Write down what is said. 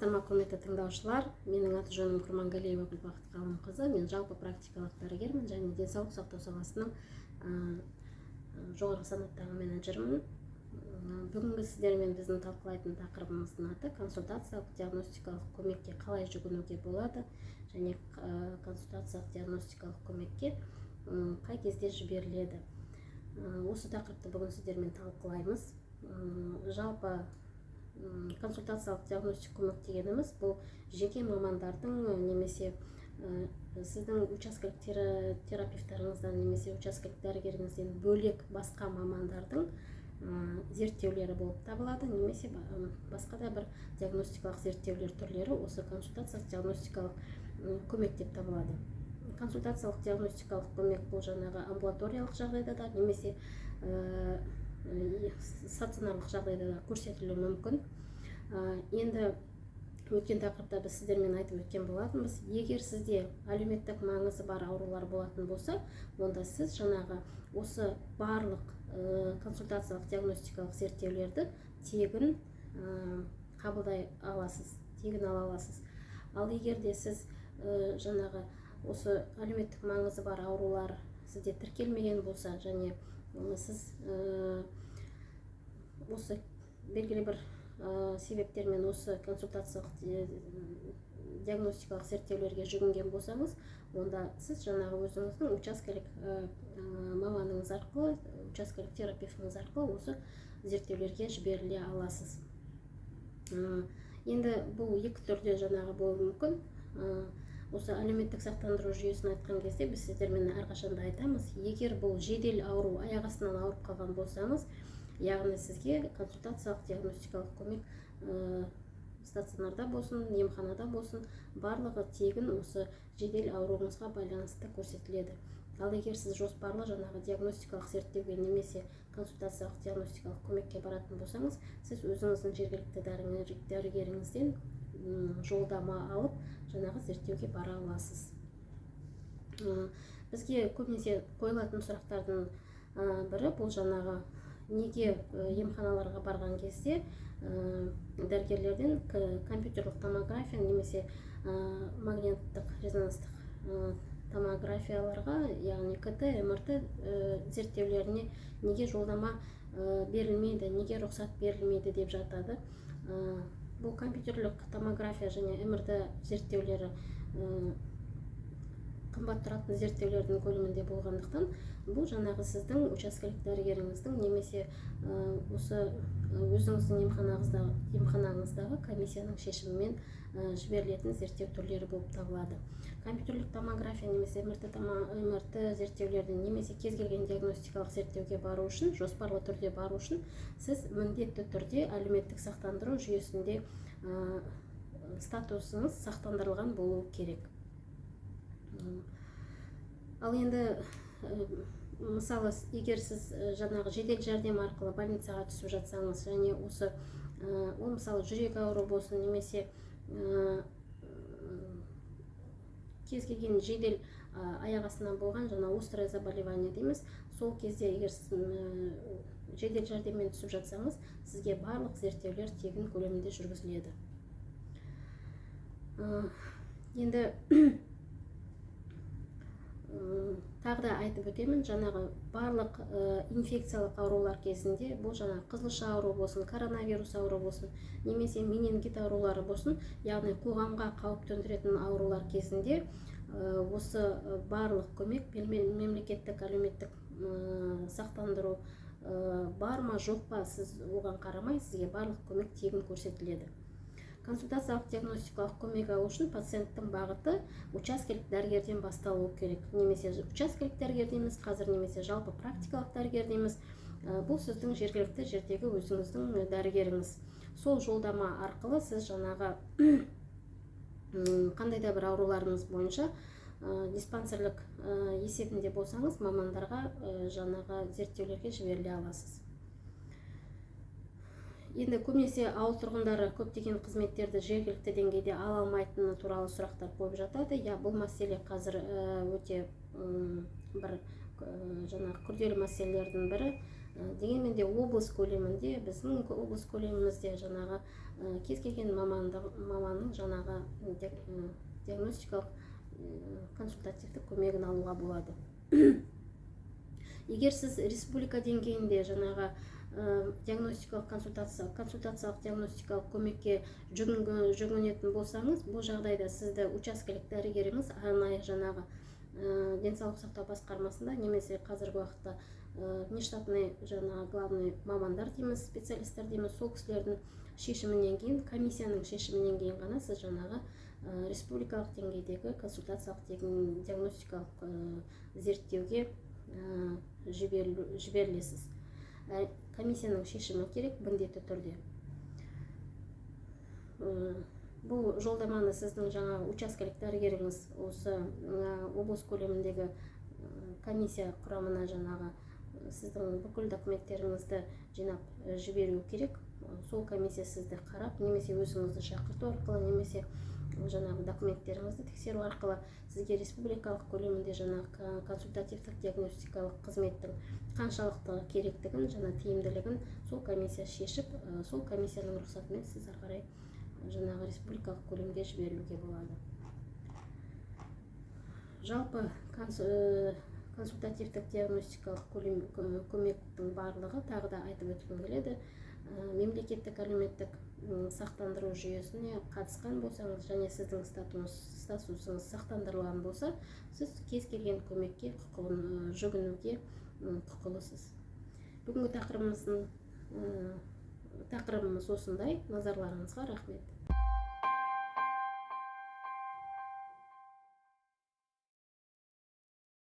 Саламатсыздар ма, құрметті тыңдаушылар! Менің аты жөнім Құрмангалиева Гүлбақыт Ғалымқызы. Мен жалпы практикалық дәрігермін және денсаулық сақтау саласының жоғарғы санаттағы менеджерімін. Бүгінгі сіздермен біздің талқылайтын тақырыбымыздың аты: консультациялық диагностикалық көмекке қалай жүгінуге болады және консультациялық диагностикалық көмекке қай кезде жіберіледі? Осы тақырыпты бүгін сіздермен талқылаймыз. Жалпы консультациялық диагностик көмек дегеніміз — бұл жеке мамандардың немесе сіздің учаскелік терапевтарыңыздан немесе учаскелік дәрігеріңізден бөлек басқа мамандардың зерттеулері болып табылады немесе басқа да бір диагностикалық зерттеулер түрлері осы консультациялық диагностикалық көмек деп табылады. Консультациялық диагностикалық көмек бұл жаңағы амбулаториялық жағдайда да немесе стационарлық жағдайда да көрсетілуі мүмкін. Енді өткен тақырыпта біз сіздермен айтып өткен болатынбыз: егер сізде әлеуметтік маңызы бар аурулар болатын болса, онда сіз жаңағы осы барлық консультациялық диагностикалық зерттеулерді тегін қабылдай аласыз, тегін ала аласыз. Ал егер де сіз жаңағы осы әлеуметтік маңызы бар аурулар сізде тіркелмеген болса және сіз осы белгілі бір себептермен осы консультациялық диагностикалық зерттеулерге жүгінген болсаңыз, онда сіз жаңағы өзіңіздің учаскелік маманыңыз арқылы, учаскелік терапевтіңіз арқылы осы зерттеулерге жіберіле аласыз. Енді бұл екі түрде жаңағы болуы мүмкін. Осы әлеуметтік сақтандыру жүйесін айтқан кезде біз сіздермен әрқашанда айтамыз: егер бұл жедел ауру, аяқ астынан ауырып қалған болсаңыз, яғни сізге консультациялық диагностикалық көмек стационарда болсын, емханада болсын, барлығы тегін осы жедел ауруыңызға байланысты көрсетіледі. Ал егер сіз жоспарлы жаңағы диагностикалық зерттеуге немесе консультациялық диагностикалық көмекке баратын болсаңыз, сіз өзіңіздің жергілікті дәрігеріңізден жолдама алып, жаңағы зерттеуге бара аласыз. Бізге көбінесе қойылатын сұрақтардың бірі бұл жаңағы неге емханаларға барған кезде дәрігерлерден компьютерлік томография немесе магниттік резонанстық томографияларға, яғни КТ, МРТ зерттеулеріне неге жолдама берілмейді, неге рұқсат берілмейді деп жатады. Бұл компьютерлік томография және МРТ зерттеулері қымбат тұратын зерттеулердің көлемінде болғандықтан, бұл жаңағы сіздің учаскелік дәрігеріңіздің немесе осы өзіңіздің емханаңыздағы комиссияның шешімімен жіберілетін зерттеу түрлері болып табылады. Компьютерлік томография немесе МРТ зерттеулеріне немесе кез келген диагностикалық зерттеуге бару үшін, жоспарлы түрде бару үшін сіз міндетті түрде әлеуметтік сақтандыру жүйесінде статусыңыз сақтандырылған болуы керек. Ал енді мысалы, егер сіз жаңағы жедел жәрдем арқылы больницаға түсіп жатсаңыз және осы ол, мысалы, жүрек ауруы болсын немесе кез келген жедел аяқ астынан болған жаңа острое заболевание дейміз, сол кезде егер сіз жедел жәрдеммен түсіп жатсаңыз, сізге барлық зерттеулер тегін көлемінде жүргізіледі. Енді тағы да айтып өтемін, жаңағы барлық инфекциялық аурулар кезінде, бұл жаңағы қызылша ауру болсын, коронавирус ауру болсын немесе менингит аурулары болсын, яғни қоғамға қауіп төндіретін аурулар кезінде осы барлық көмек мемлекеттік әлеуметтік сақтандыру бар ма, жоқ па, сіз оған қарамай, сізге барлық көмек тегін көрсетіледі. Консультациялық диагностикалық көмек алу үшін пациенттің бағыты учаскелік дәрігерден басталуы керек немесе учаскелік дәрігер дейміз қазір, немесе жалпы практикалық дәрігер дейміз. Бұл сіздің жергілікті жердегі өзіңіздің дәрігеріңіз. Сол жолдама арқылы сіз жаңағы қандай да бір ауруларыңыз бойынша диспансерлік есебінде болсаңыз, мамандарға жаңағы зерттеулерге жіберіле аласыз. Енді көбінесе ауыл тұрғындары көптеген қызметтерді жергілікті деңгейде ала алмайтыны туралы сұрақтар қойып жатады. Иә, бұл мәселе қазір өте бір жаңағы күрделі мәселелердің бірі. Дегенмен де облыс көлемінде, біздің облыс көлемімізде жаңағы кез келген маманның жаңағы диагностикалық, консультативтік көмегін алуға болады. Егер сіз республика деңгейінде жаңағы диагностикалық консультациялық диагностикалық көмекке жүгінетін болсаңыз, бұл жағдайда сізді учаскелік дәрігеріңіз арнайы жаңағы денсаулық сақтау басқармасында немесе қазіргі уақытта внештатный жаңағы главный мамандар дейміз, специалисттер дейміз, сол кісілердің шешімінен кейін, комиссияның шешімінен кейін ғана сіз жаңағы республикалық деңгейдегі консультациялық диагностикалық зерттеуге жіберілесіз. Комиссияның шешімі керек міндетті түрде. Бұл жолдаманы сіздің жаңағы учаскелік дәрігеріңіз осы облыс көлеміндегі комиссия құрамына жаңағы сіздің бүкіл документтеріңізді жинап жіберу керек. Сол комиссия сізді қарап, немесе өзіңізді шақырту арқылы, немесе жаңағы документтеріңізді тексеру арқылы сізге республикалық көлемінде жаңағы консультативтік диагностикалық қызметтің қаншалықты керектігін және тиімділігін сол комиссия шешіп, сол комиссияның рұқсатымен сіз ары қарай жаңағы республикалық көлемге жіберілуге болады. Жалпы консультативтік диагностикалық көмектің барлығы, тағы да айтып өткім келеді, мемлекеттік әлеуметтік сақтандыру жүйесіне қатысқан болсаңыз және сіздің статусыңыз сақтандырылған болса, сіз кез келген көмекке жүгінуге құқылысыз. Бүгінгі тақырыбымыз осындай. Назарларыңызға рахмет.